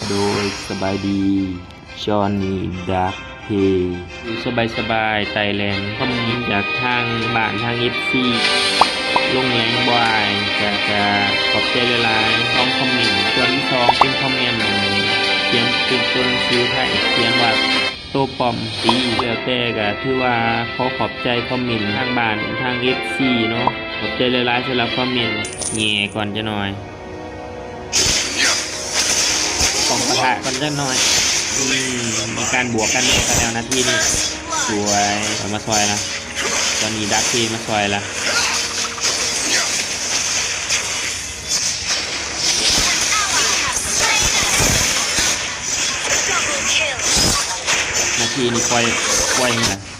ໂດຍສະບາຍດີ ຈອນນີ ດາກເພ ຢູ່ສະບາຍໆ ໄຕ່ແຫຼງຄອມເມັນຈາກທາງບ້ານ ທາງເອັຟຊີ ລົງແຮງບໍ່ອາຍ ກະ ກະຂອບໃຈຫຼາຍໆ ສອງຄອມເມັນ. ສ່ວນທີສອງເປັນຄອມເມັນຂຽນເປັນຕົວໜັງສືໄທ ຂຽນວ່າ ໂຕປ້ອມຕີ ແລ້ວແຕ່ກະຖືວ່າຂໍຂອບໃຈຄອມເມັນທາງບ້ານ ທາງເອັຟຊີເນາະ. ຂອບໃຈຫຼາຍໆ ສຳລັບຄອມເມັນ. ແຫຍ່ກ່ອນຈັກໜ່ອຍ. ຕ້ອງປະທະກ່ອນຈັກໜ່ອຍ. ອືມ ມີການບວກກັນແດ່ຊະແລ້ວນາທີນີ້. ສວຍ ຂ້ອຍມາຊ່ອຍລະ. ຕອນນີ້ດາກເພມາຊ່ອຍລະ. ນາທີນີ້ປ່ອຍ ປ່ອຍຫັ້ນລະ.